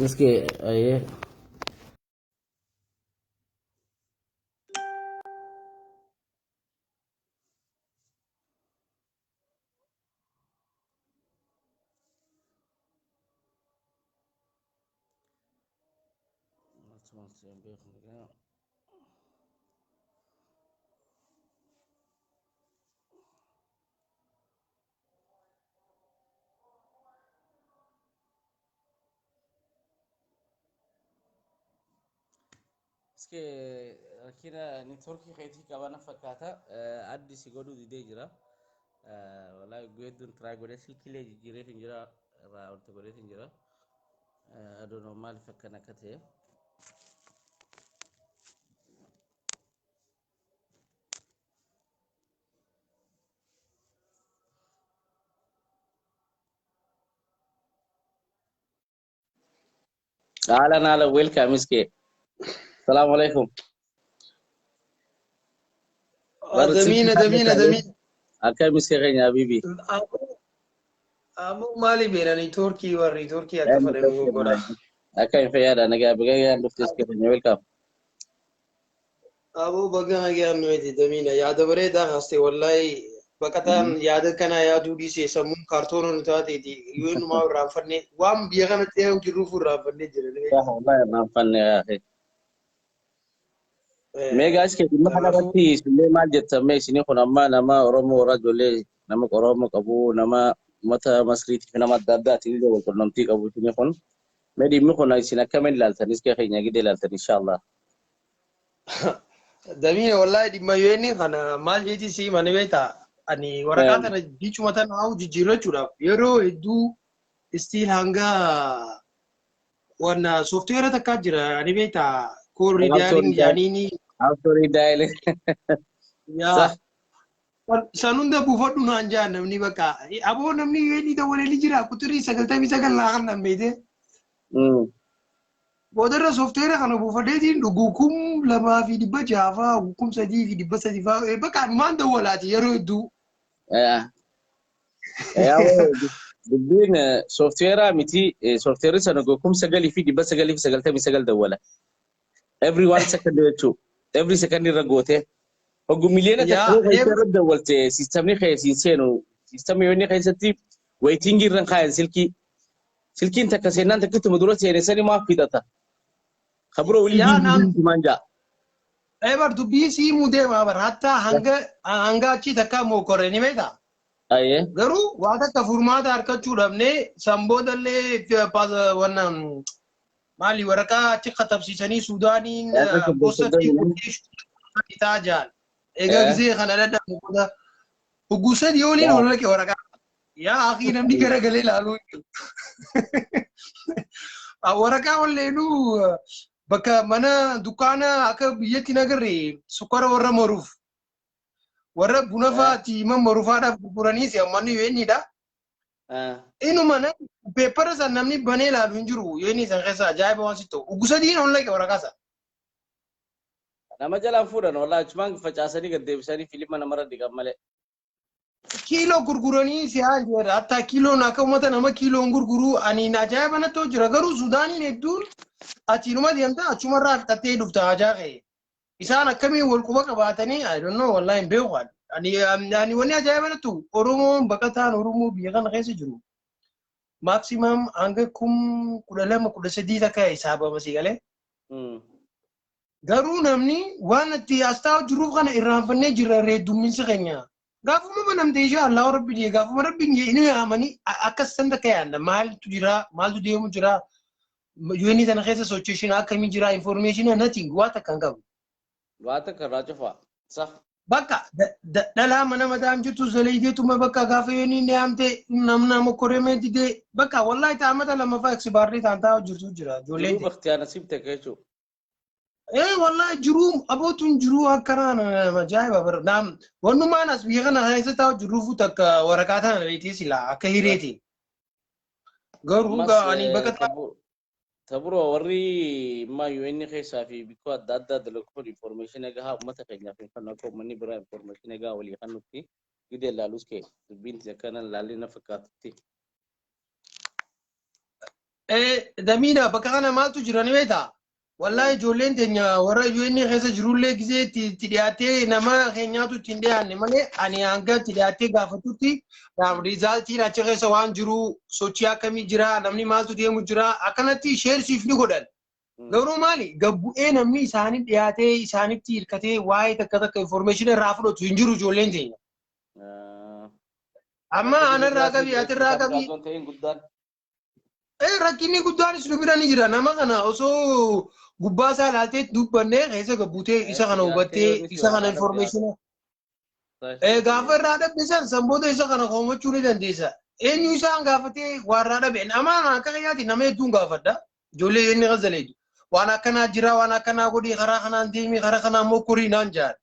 Iskee ayyee. Iskee rakkina neetwoorkii keetii qabana fakkaata. Addi si godhuu didee jira. Walaa hedduun tiraay godhee silkiilee jijjiiree hin jira irraa wanta godhee hin jira. I don't know maaliif akkana akka ta'e. Ahlan ahlan, welcome iskee. Salaamu alaikum. Damiina, damiina, damiina. Akkam iskee keenya habibi? Ammoo maali beena niitoorkii, warri niitoorkii akka fedhan godha. Akkam, fayyaadha, nagaa baga dhufte iskee keenya, welcome. Aboo, baga nagaan nuti. Damiina, yaada bareedaa kaaste. Wallaahi baqataan yaada kana yaaduu dhiisee sammuun kaartoona nu taateeti yoo innumaa irraanfanne, waan biyya kanatti eeguun jirruuf irraanfannee jira. Wallahi irraanfanne yaa akhi. Mee guys, kee dhimma kana irratti isinillee maal jettan? Mee isinii kun amma nama Oromoo warra ijoollee nama Oromoo qabu, nama uummata Masriitii fi nama adda addaatiin illee wal qunnamtii qabu isinii kun. Mee dhimmi kun isin akkamiin ilaaltan iskee keenya gidee ilaaltan inshaallah? Damiina, wallaahi dhimma UN kana maal jeeti si mani beektaa, ani waraqaa tana bicuma tana haa jijjiirrachuudhaaf yeroo hedduu still hanga wanna software takkaa jira ani beektaa, call redialing jaaniini. Auto redialing. Yaa, san hunda buufadhu naan jaa namni. Bakka aboo namni UN dawwalee ni jira, quxirii 99 naa kan nan beekte. Boodarra software kana buufadheetiin dhuguu 2600 faa, 3300 faa, bakka anumaan dawwalaati yeroo hedduu. Yaa, dubbiin software miti, software sana 9999 dawwala. Every one second jechuu. Every second irra gootee. Hoggu miliyoona 1 keessa irra dawwalte siistamni keessa seenu, siistamni yoo inni keessatti waitingii irra kaayan silkii. Silkiin takka seennaan takkittuma dura seene sani maaf fixata. Kabiroo walii diimaan ja'a. Ebar dubbii siimuu deema bar, hatta hanga hanga achii takka mokorre ni beektaa. Ayyee. Garuu waa takka furmaata harkachuu dhabnee, san boodallee wanna maali waraqaa achi katabsiisanii Suudaaniin postatti taa jaan. Egaa gisee kana dadhabu booda hogguu 3 oliin ol naqe waraqaa. Yaa akii, namni garagalee ilaaluu hin jiru. Waraqaa olleenuu bakka mana dukkaana akka biyyatti hin agarre, sukkara warra moruuf, warra buna fa'aati marufaadhaaf gurguraniis ammanni UN dha. Inuma na peepara san namni banee ilaalu hin jiru. UN san keessa ajaa'iba waan sitti ta'u. Uggu sadiin ol naqe waraqaa san. Nama jalaan fuudhan, wallaahi achumaan facaasanii gad deebisanii filima namarra dhiqan malee. Kiiloo gurguranii si haa jedha. Hatta kiiloon akka uummata nama kiiloon gurguruu ani ajaa'iba natti jira. Garuu Suudaaniin hedduun achiinuma deemta, achumarraa fixattee dhufta ajaa ka'e. Isaan akkamiin wal quba qabaatanii, I don't know, wallahi hin beeku. Ani wanni ajaa'iba natti, Oromoon baqataan Oromoo biyya kana keessa jiru maximum hanga 12,000 13,000 takka hisaabama si galee. Garuu namni waan itti as taa'u jiruuf kana irraanfannee jirra reeddumminsi keenya. Gaafuma banamte insha Allah rabbi jee, gaafuma rabbi jee inni yaamanii akkas san takka yaadna, maaltu jira, maaltu deemu jira, UN sana keessa sochooshin akkamii jira, information nothing, waa takka hin qabu. Waa takka irraa cufaa. Sah. Bakka dhalaa mana madaam jirtu zaleeydeetuma bakka gaafa UN inni yaamte namna mokkoremee didee bakka wallahi taamata lamaffaa eksibaarrii taan taa'u jirtu jira ijoolleen. Jiruu baktiyaa nasiib takka jechuudha. Eh, wallahi jiruu abootuun jiruu akkanaan ajaa'iba bara. Naam, wannumaan as biyya kana keessa taa'u jirruufu takka waraqaa tana beektee silaa akka hireeti. Garuu Ammas gaa ani baqataa taburo warri immaa UN keessaa fi bikkoo adda addaa dalagu kun information gahaa uummata keenyaaf hin kennu, akka uummanni biraa information gahaa walii kennutti gidee ilaalus kee dubbiin akkana ilaallee na fakkaatutti. Damiina, bakka kana maaltu jira ni beektaa? Wallaahi, ijoolleen teenya warra UN keessa jirullee gisee itti dhiyaatee nama keenyaatu itti hin dhiyaanne malee, ani hanga itti dhiyaatee gaafatutti resultiin achi keessa waan jiru, sochii akkamii jira, namni maaltu deemu jira, akkanatti sheersiif ni godhan. Garuu maali, gabbu'ee namni isaanii dhiyaatee isaanitti hirkatee waa'ee takka takka information irraa fudhatu hin jiru ijoolleen teenya. Amma anarraa qabii, atirraa qabii. Guddaan. Rakkinni guddaanis nu bira ni jira. Nama kana osoo gubbaa isaa ilaaltee dubbannee keessa gabbutee isa kana hubattee isa kana information gaafa irraa dhabbisan san booda isa kana koomachuu ni dandeessa. Eenyu isaan gaafatee waa irraa dhabe? Nama akka kiyyaatti nama hedduun gaafadha. Ijoollee inni qazaleetu. Waan akkanaa jira, waan akkanaa godhii, karaa kanaan deemii, karaa kanaan mokkorii naan jaan.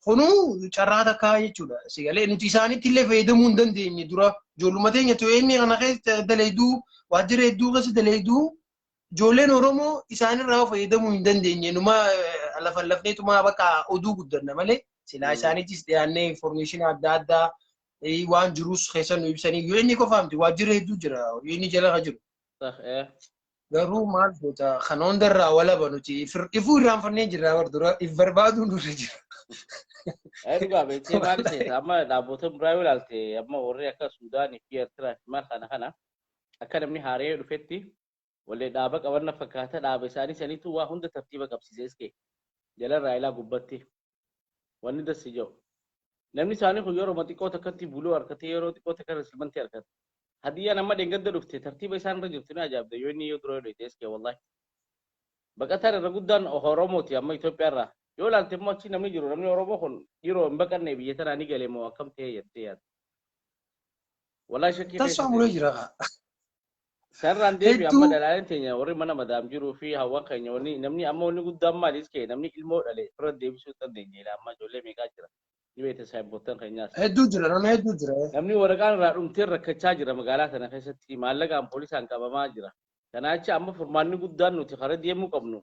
Kunuu carraa takkaa jechuudha. Sigalee nuti isaanitti illee fayyadamuu hin dandeenye. Dura ijoolluma teenya ta'e inni kana keessa daleeduu, waajjira hedduu keessa daleeduu, ijoolleen Oromoo isaanirraa fayyadamuu hin dandeenye. Numa lafa lafneetuma bakka oduu guddanna malee, silaa isaanittis dhiyaannee information adda addaa waan jirus keessa nu ibsanii. Yoo inni qofa miti, waajjira hedduu jira yoo inni jala ka jiru. Garuu maal goota, kana hundarraa walaba nuti ifuu irraanfannee jirra, bar dura if barbaaduun nurra jira. Dhugaa beektee, maal seeta, amma dhaabbota biraa yoo ilaalte, amma warri akka Suudaanii fi Eertiraa fi maal kana kana akka namni haaree dhufetti wallee dhaaba qabanna fakkaata. Dhaaba isaanii saniitu waa hunda tartiiba qabsiisee iskee jalarraa ilaa gubbatti wanni dassi jiru. Namni isaanii kun yeroo xiqqoo takkatti buluu harkatee, yeroo xiqqoo takka settlementii harkate. Hadiyyaan amma dheengadda dhufte tartiiba isaan irra jirtu ni ajaa'ibda yoo inni yoo dura yoo dhufte wallahi. Baqataan irra guddaan Oromooti amma Itoophiyaa irraa. Yoo ilaalte immoo achi namni jiru, namni Oromoo kun yeroo hin baqanne biyya tanaa ni gale moo akkam ta'e jettee yaadda? Wallahi shakkii Tasfaa muree jira. Sarraan deebi, amma dhalaaleen teenya warri mana madaam jiruu fi hawwan keenya, wanni namni amma wanni guddaan maalis ka'e, namni ilmoo dhale irra deebisuu dandeenye. Amma ijoollee meeqaa jira? Ni beekte, saayibboottan keenyaas. Hedduu jira, nama hedduu jira. Namni waraqaan irraa dhumtee rakkachaa jira magaalaa kana keessatti, maallaqaan poolisaan qabamaa jira. Kanaa jecha amma furmaanni guddaan nuti karaa deemuu qabnu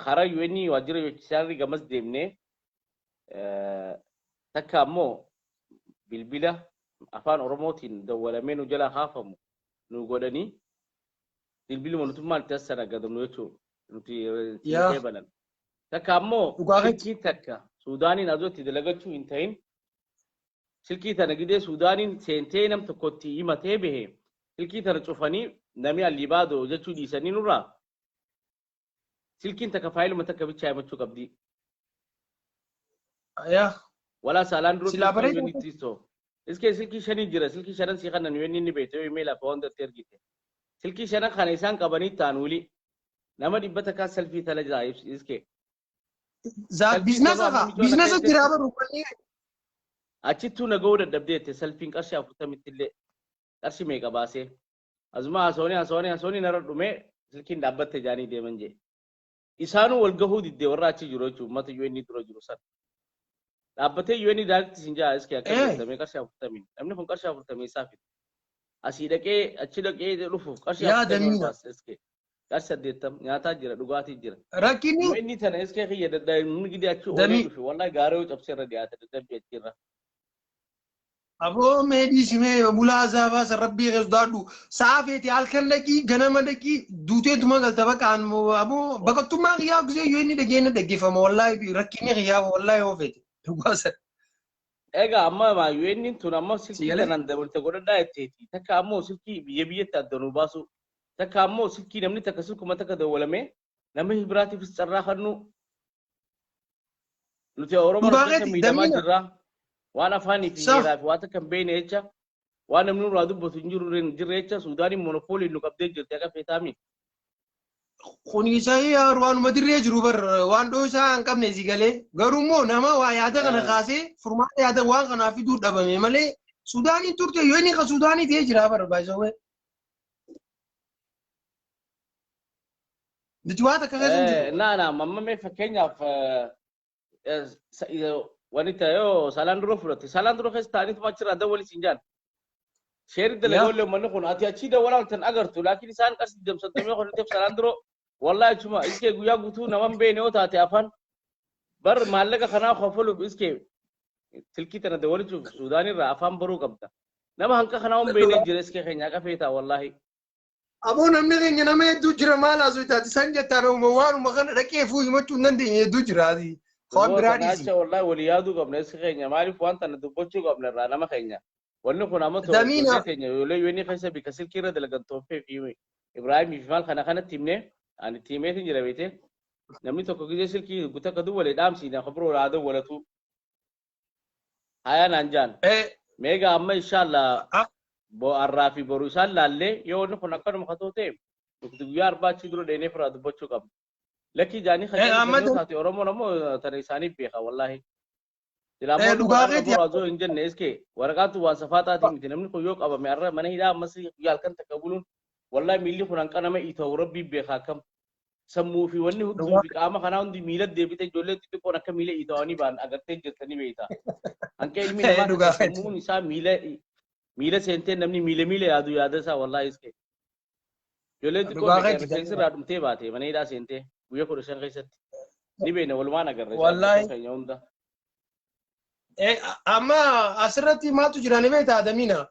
karaa UN waajjira UNHCR gamas deemnee, takka ammoo bilbila afaan Oromootiin dawwalamee nu jalaa kaafamu nu godhanii, bilbiluma nutummaan itti as sanagadamnu jechuudha. Nuti banan. Takka ammoo silkii takka Suudaaniin adoo itti dalagachuu hin ta'in, silkii tana gidee Suudaaniin seentee nam tokkotti himatee bahe, silkii tana cufanii namni allibaadoo jechuu dhiisanii nurraa silkiin takka faayiluma takka bichaa himachuu qabdi. Walaa saalaan dura. Silaa bareedu. Iskee silkii shanii jira, silkii shanan sii kanan yoo inni beekte, yoo imeelaa fi waan itti ergite. Silkii shanan kana isaan qabanii ta'an wuli nama 100 salfii tala jira iskee. Businessa kaa, businessa jira baru. Achittuu nagahuu dadhabdeette, salfiin qarshii 40tti illee qarshii meeqa baasee. Asuma haasawanii haasawanii haasawanii narra dhumee, silkiin dhaabbatte jaanii deeman jee. Isaanuu wal gahuu diddee warra achi jiru jechuudha, uummata yoo inni dura jiru sana. Dhaabbatee yoo inni direct sin jaa iskee akka beektamee qarshii 40, namni kun qarshii 40 isaa fida. Asii dhaqee achi dhaqee dhufuuf qarshii 40 baasa iskee. Qarshii 80 nyaataa jira, dhugaatii jira. Rakkinni Yoo inni tana iskee kiyya dadhabni gidee achi oolee dhufe, wallahi gaarii yoo cabsee irra dhiyaate dadhabbii achirra. Aboo, mee dhiisimee, bulaa azaabaa san rabbii keessa sodaadhu. Sa'a feete halkan dhaqii, ganama dhaqii, duuteetuma galta baqaan. Aboo, baqattummaa kiyyaa gisee yoo inni dhageenya dhaggeeffama, wallaahi rakkinni kiyyaa, wallaahi yoo feete. Dhugaa san. Egaa amma UN tun amma silkii kanaan dabalte godhadhaa jetteeti. Takka ammoo silkii biyya biyyatti adda nu baasu. Takka ammoo silkii namni takka silkuma takka dawwalamee namni biraatiifis carraa kennu. Nuti Oromoo keessa miidhamaa jirra. Waan afaanii fi heeraa fi waan takka hin beekne jecha, waan namni nurraa dubbatu hin jiru hin jirre jecha, Suudaaniin monopooliin nu qabdee jirti akka feetaami. Kun isa waanuma dirree jiru bar, waan dhoo isaa hin qabne si galee. Garuu immoo nama waa yaada kana kaasee furmaata yaada waan kanaa fiduu dhabame malee, Suudaaniin turte, yoo inni kan Suudaanii ta'ee jira bar baay'isawee. Nuti waa takka keessa hin jiru. Na amma mee fakkeenyaaf wanni ta'e saalaan dura fudhatte, saalaan dura keessa ta'aniituma achirraa dawwali siin jaan. Sheerri dalagaa uummanni kun ati achii dawwalaa tan agartu, laakiin isaan qarshii 20 30 kun saalaan dura wallahi achuma iskee guyyaa guutuu nama hin beekne yoo taate afaan bar maallaqa kanaa kafaluuf iskee silkii tana dawwalichuuf Suudaanirraa afaan baruu qabda. Nama hanqa kanaa hin beekne jira iskee keenya qafee ta'a wallahi. Aboo namni keenya nama hedduu jira maal haasoo taati san jettaan uuma waanuma kana dhaqee fuu himachuu hin dandeenye hedduu jiraati. Waan biraa dhiisi. Acha wallahi walii yaaduu qabna iska keenya maaliif waan tana dubbachuu qabna irraa nama keenya. Wanni kun amma Damiina. Keenya yoolee yoonni keessa bika silkii irra dalagan Tooffee fi Ibraahimii fi maal kana kanatti himne ani tiimeetiin jira beekte. Namni tokko gizee silkii guutuu akka duwwalee dhaamsiin akka biroo haa dawwalatu. Hayaa naan jaan. Meegaa amma inshallah arraa fi boru isaan laallee yoo wanni kun akkanuma katoo ta'e nuti guyyaa arbaa achii dura dheenee firaa dubbachuu qabna. Lakkii jaanii Amma kan taate Oromoon ammoo tana isaaniif beeka wallaahi. Silaa Dhugaa keeti. Boru azoo hin jenne iske waraqaatu waan safaaxaatii miti namni kun yoo qabame arra mana hidhaa ammas guyyaa halkan takka buluun wallaahi miilli kun hanqa nama ita'u rabbii beeka akkam. Sammuu fi wanni hudduu fi qaama kanaa hundi miila deebitee ijoollee xixiqqoon akka miila ita'anii ba'an agartee jirtanii beekta. Hanqa ilmi namaa Dhugaa keeti. sammuun isaa miila miila seentee namni miila miila yaadu yaada isaa wallaahi iske. Ijoollee xixiqqoon Dhugaa keeti. rifeensi irraa dhumtee baate mana hidhaa seentee guyyaa 15 keessatti. Ni beekna walumaan agarra. Wallaahi. Keenya hunda. Amma asirratti maaltu jira ni beektaa Damiina?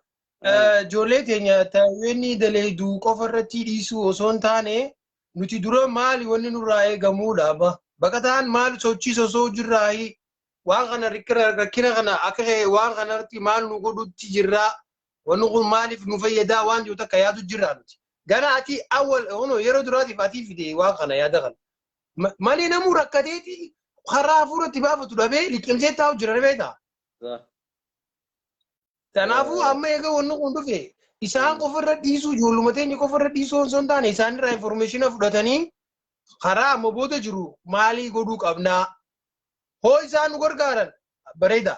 Ijoollee teenya inni daleeduu qofa irratti dhiisuu osoo hin taane nuti dura maali wanni nurraa eegamuudha abba. Baqataan maal sochiis osoo jirraayi waan kana rakkina kana akka waan kanarratti maal nu godhutti jirraa wanni kun maaliif nu fayyadaa waan jiru takka yaadu jirraa nuti. Gana ati awwal hono yeroo duraatiif ati fide waan kana yaada kana. Malee namuu rakkateeti karaa hafuuratti baafatu dhabee liqimsee taa'u jira ni beektaa? Kanaafuu amma eega wanni kun dhufe isaan qofarra dhiisuu ijoolluma teenya qofarra dhiisuu osoo hin taane isaanirraa informeeshina fudhatanii karaa amma booda jiru maalii godhuu qabnaa. Hoo isaan nu gargaaran bareeda.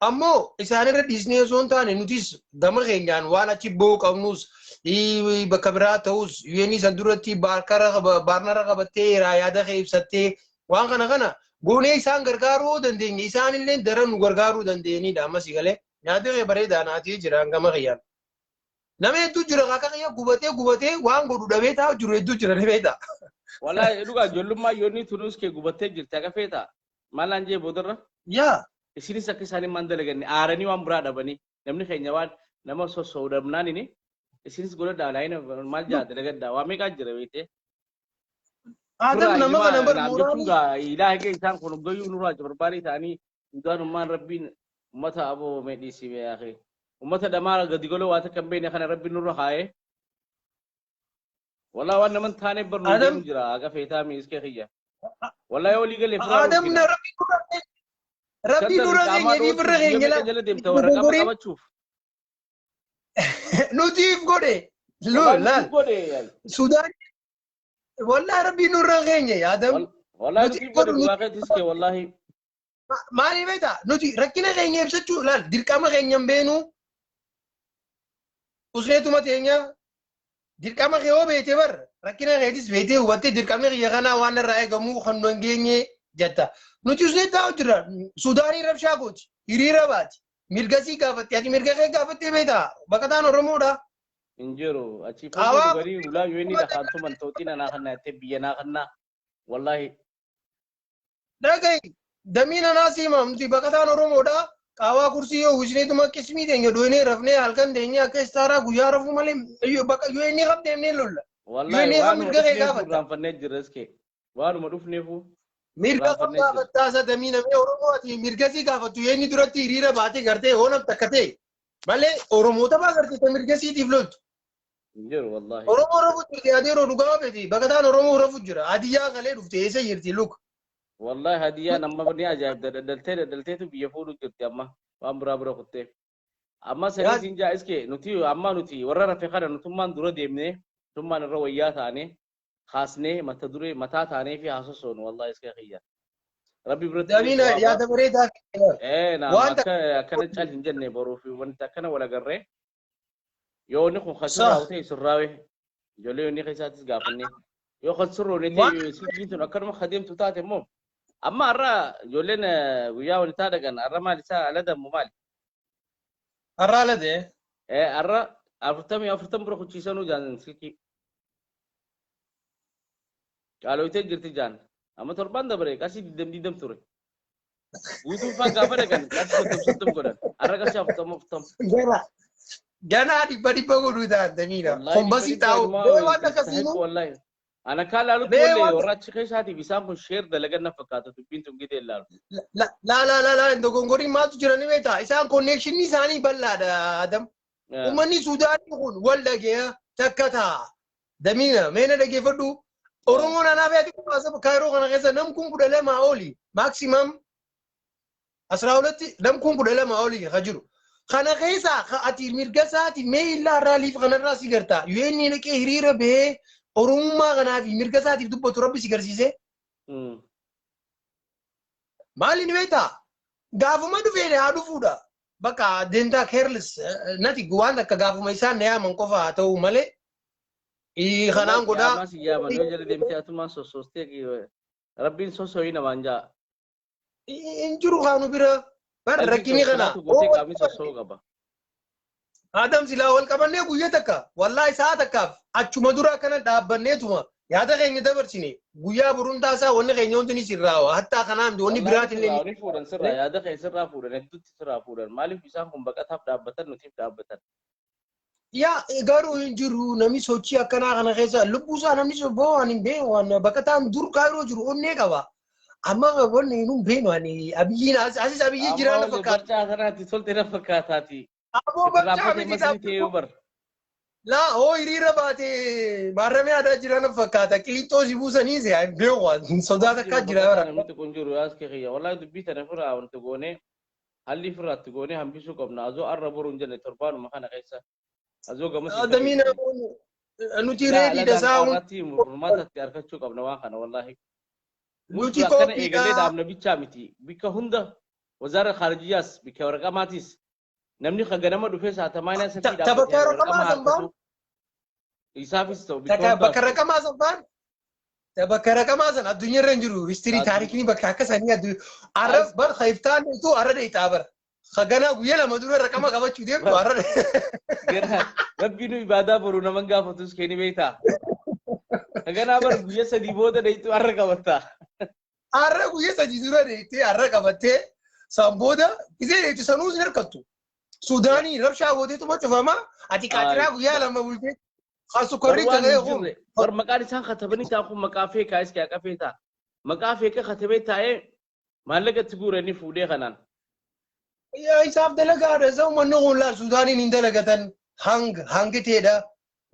Ammoo isaanirra dhiisnee osoo hin taane nutis gama keenyaan waan achi ba'uu qabnus bakka biraa ta'us UN san duratti baarnara qabattee yaada kee ibsattee waan kana kana goonee isaan gargaaruu dandeenya. Isaanillee daran nu gargaaruu dandeenyidha ammas galee. Nyaata kee bareedaa naatii jira gama kiyyaan. Nama hedduu jira akka kiyya gubatee gubatee waan godhu dhabee taa'u jiru hedduu jira ni beektaa. Wallaahi dhugaa ijoollummaa yoonni tunuus kee gubattee jirti akka feeta. Maal jee boodarra? Yaa. Isinis akka isaanii maan dalaganne aaranii waan biraa dhabanii namni keenya waan nama sossoo'u dhabnaan inni isinis godhadhaa laayina maal jaa dalagadhaa waa meeqaa jira beektee. Adam nama kana bar mooraa. Ilaahi isaan kun gayyuu nurraa barbaadee ta'anii dhugaanummaan rabbiin ummata aboo meedhiisi beekee. Ummata dhamaara gadi goloo waa takka hin beekne kana rabbiin nurra kaa'ee. Walaa waan naman taane barnuu deemu jira aga feetaa miiskee kiyya. Walaa yoo walii galee firaa Adam na rabbi dura keenya fi birra keenya la. Jala deemta waraqaa qabachuuf. Nutiif godhe. Laal. Sudaan. Walaa rabbi nurra keenya Adam. Walaa nutiif godhe dhugaa keetis kee wallaahi. Maali beektaa nuti rakkina keenya ibsachuu laal dirqama keenya hin beenu. Usneetuma teenya dirqama kee yoo beete bar rakkina keetis beetee hubattee dirqamni kiyya kanaa waan irraa eegamu kan nu hin geenye jetta. Nuti usnee taa'u jirra. Sudaanii rabshaa gooti. Hiriira baati. Mirgasii gaafatte. Ati mirga kee gaafattee beektaa? Baqataan Oromoodha. Hin jiru. Achi fuuldura dubarii ulaa yoo inni dhakaan tuman tootiin anaa kannaa jettee biyya naa kannaa. Wallaahi. Dhagahi. Damiin anaa siima nuti baqataan Oromoodha. Qaawaa kursii yoo uwwisneetuma qismii teenya dhoynee rafnee halkan teenyee akka istaaraa guyyaa rafuu malee bakka yoo inni qabde deemnee lolla. Wallaahi waanuma dhufneefu irraanfannee jirra iske. Waanuma dhufneefu. Mirga kam gaafattaa isa damii namni Oromoo ati mirga sii gaafattu yoo inni duratti hiriira baatee gartee yoo namti akka ta'e malee Oromoota baa gartee ta mirga siitiif loltu. Hin jiru wallaahi. Oromoo rafu jirti adeeroo dhugaa beeti baqataan Oromoo rafu jira Hadiyyaa galee dhufte eessa jirti luk. Wallahi hadiyyaan amma ni ajaa'ibda daddaltee daddalteetu biyya fuudhu jirti amma waan biraa bira kuttee. Amma sanii siin jaa iske nuti amma nuti warra rafe kana nutummaan dura deemnee nutummaan irra wayyaa taane kaasnee mata duree mataa taanee fi haasosoonu wallahi iske kiyya. Rabbi biratti. Damiina yaada bareedaa. Naam akka akkana cal hin jenne boruu fi wanti akkana wal agarree yoo inni kun kasirraa ta'e sirraawe ijoollee inni keessaatis gaafannee yoo kasirroon ta'e silkiin tun akkanuma kadeemtu taate immoo amma har'a ijoolleen guyyaa walitti dhaqan har'a maal isaa ala dammu maali? Har'a ala ta'e. Har'a 44 bira kuchiisanuu jaan silkii. Qaaloyitee jirti jaan. Amma torban dabare qarshii 20 ture. Guutuun faa gaafa dhaqan qarshii 30 godhan. Har'a qarshii 40. Gara. Ganaa dhibba dhibba godhuu taataniidha. Wallahi dhibba Kombasii dhibba taa'u. inumaa Mee waan tastahiqu akkasiinuu wallahi. Ana kaan laalutti mee wallahi waan warra achi keessaatiif isaan kun sheer dalagan na fakkaata dubbiin tun gidee laalu. La la la la hin dogongoriin maaltu jira ni beektaa? Isaan connectionii isaanii bal'aadha Adam. Uummanni Suudaanii kun wal dhageeya takka ta'a. Damiina mee na dhageeffadhu. Oromoon anaa fi ati qofa Kaayiroo kana keessa nam kun 12 oli maximum 12tti nam kun 12 oli ka jiru. Kana keessa ka ati mirga isaati mee illaa irraa liif kanarraa si garta. UN dhaqee hiriira bahee Oromummaa kanaa fi mirga isaatiif dubbatu Rabbi si garsiisee. Maali ni beektaa? Gaafuma dhufee haa dhufuudha. Bakka deemtaa careless nati waan akka gaafuma isaan na yaaman qofa haa ta'u malee kanaan Wallahi godhaa. qiyaamaa si yaaman yoo jala deemtee atumaan sossoostee Rabbiin sossooyi namaan jaa. Hin jiru kaanu bira bar Qalbii rakkinni kana. kanaatu gootee qaamni sossoo'uu qaba. Adam silaa wal qabannee guyyaa takka wallaahi sa'a takkaaf achuma dura akkana dhaabbanneetuma yaada keenya dabarsine guyyaa boruun taasaa wanni keenya hundi ni sirraawa, hattaa kanaan wanni Wallaahi biraatillee sirraa ni ni fuudhan, sirraa yaada kee sirraa fuudhan, hedduutti sirraa fuudhan. Maaliif isaan kun baqataaf dhaabbatan, nutiif dhaabbatan. Yaa garuu hin jiru namni sochii akkanaa kana keessa lubbuu isaa namni boo waan hin beeku, waan baqataan dur Kaayiroo jiru onnee qaba. Amma wanni hin beeknu ani Abiyyiin asis Abiyyiin Amma jiraa na wanni fakkaata. barcaa sanaatti tolte na fakkaataati. Aboo barcaa Irraanfatee miti masrii ta'ee bar. Laa hoo hiriira baate maarramee aadaa jira na fakkaata. Qiliixoo si buusanii si hin beeku waan sodaa takkaa Jiru jira baqataa bara. Namni kun jiru yaas kee kiyya. Wallahi dubbii tana firraa wanti goonee haalli firraatti goonee hambisuu qabna. Azoo arra boru hin jenne, torbaanuma kana keessa. Azoo gamas hin Damiina fageessine. nuti Laa ready dha ala saawun daanqaarratti furmaatatti argachuu qabna waan kana wallahi. Nuti Nuti akkana eegallee qophiidha. dhaabna bichaa miti. Bikka hunda wazaara khaarijiyyaas bikka waraqamaatis namni ka ganama dhufee saa tamaaniyaa sadii Ta dhaabbatee bakka waraqama raqamaa san baan harkatu isaafis ta'u bikka takka bakka hundaaf. raqamaa san baan bakka raqamaa san addunyaa irra hin jiru. History taarikni bakka akka sanii addunyaa. Arra bar khayftaan tu arra dheetaa bara. Ganaa guyyaa 2 dura raqama qabachuu deemtu arra. Gara Rabbi nu ibaadaa boru naman gaafatus keeni beektaa. Ganaa bar guyyaa 3 booda dheeytu arra qabatta. Arra guyyaa 3 dura dheettee arra qabattee san booda gisee dheettu sanuus hin harkattu. Suudaanii rabshaa gooteetuma cufama. Ati qaatiraa guyyaa 2 bultee kan sukkarri Bar waan ta'ee hin kun. jirre bar maqaan isaan katabanii ta'an kun maqaa feekaa iski haqa feetaa. Maqaa feeka katabee taa'ee maallaqa itti guuranii fuudhee kanaan. Yaa isaaf dalagaadha. Isa uummanni kun laal Suudaaniin hin dalagatan hanga hangi ta'edha.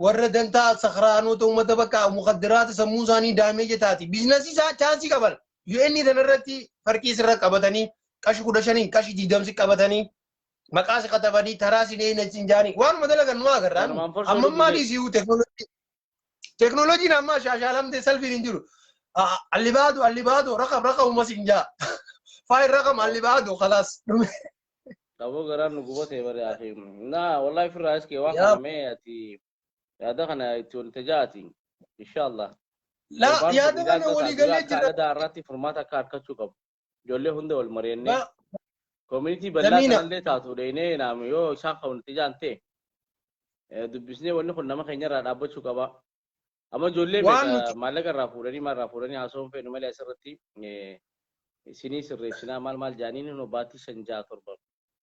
Warra dantaa sakraanota uummata bakka mukaddiraata sammuu isaanii damage taati. Businessii isaa chanceii qaban. UN kanarratti farqii sirra qabatanii qashi 15n qashi 20 qabatanii maqaa si katabanii taraa si dheeyna sin jaanii waanuma dalagan nu agarraan. Kanumaan forsoo Amma dhugu maali si'u teknoolojii. Teknooloojiin amma shaashaalamtee salphiin hin jiru. Allibaadu allibaadu raqam raqamuma sin jaa. Faayil raqam allibaadu khalaas. Qaboo garaan nu gubatee bare akhi. Na wallahi firraa iskee waan Yaa kana mee ati yaada kana itti wanta jaati. Inshallah. La Torbaan yaada kun kana ilaalcha walii isaa dura galee akka jira. aladaa irratti furmaata akka argachuu qabu. Ijoollee hunda wal mari'annee community bal'aa Damiina sanallee taatu dheenee naam yoo isaan kan wanti jaan ta'e dubbisnee wanni kun nama keenya irraa dhaabbachuu qaba. Amma ijoollee waan meeqa nuti maallaqa irraa fuudhanii maal irraa fuudhanii haasawuun fedhu malee asirratti isinii sirreessinaa maal maal jaaniin nu baatii 5 6 7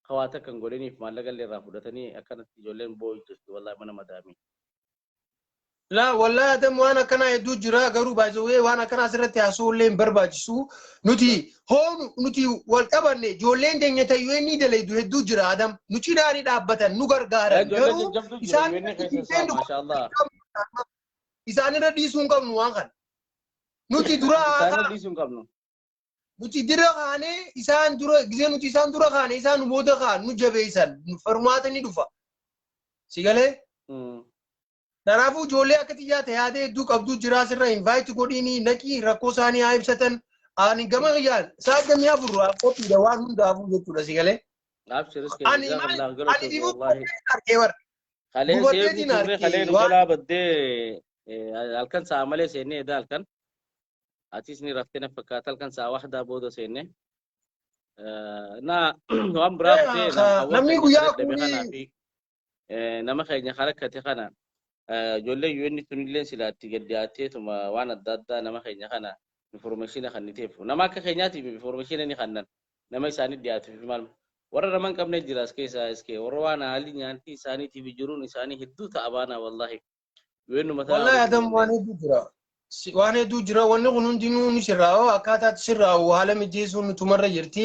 kawaata kan godhaniif maallaqa illee irraa fudhatanii akkanatti ijoolleen boo'u jirti wallahi mana madaamii. La wallahi Adam waan akkanaa hedduu jira, garuu baay'ee waan akkanaa asirratti haasa'uu illee hin barbaachisu. Nuti hoonu nuti wal qabanne ijoolleen teenya tayyuu inni dalaydu hedduu jira Adam. Nu cinaanii dhaabbatan nu gargaaran Ijoollee garuu jajjabduu jira isaan UN keessa isaa maashaallah. Isaan irra dhiisuu hin qabnu waan kana. Nuti dura Isaan irra dhiisuu hin qabnu. Nuti dura kaanee isaan dura gisee nuti isaan dura kaane isaan nu booda kaan nu jabeessan furmaata ni dhufa. Si galee? Kanaafuu ijoollee akka xiyyaa ta'e yaada hedduu qabdu jira, asirra invite godhiini naqii rakkoo isaanii haa ibsatan. Ani gama kiyyaan sa'a 24 qophiidha waan hundaafuu jechuudha, si galee. Abshiris Ani kee maal jazakallah ani galatoom dibuu wallahi. arkee bara. Kalee seeguu Dubarteetiin turre kalee arkee nu waan jalaa baddee halkan sa'a malee seennee edaa halkan. Atis ni raftee na fakkaata halkan sa'a waxdaa booda seenne. Na waan biraa kutee hawwan namni keenya guyyaa dadhabe kanaa kuni fi nama keenya harakkate kana ijoollee UN tunillee silaatti gad dhiyaatteetuma waan adda addaa nama keenya kana information kanniteef nama akka keenyaatiif information ni kannan nama isaanii dhiyaatuuf maal Warra nama hin qabne jira as keessa iskee warra waan haalli nyaantii isaaniitiif jiruun isaanii hedduu ta'a baana wallahi. Yoo mataa. Wallahi Adam, waan hedduu jira. Waan hedduu jira. Wanni kun hundinuu ni sirraa'u, akkaataatti sirraa'u haala mijeessuun nutumarra jirti.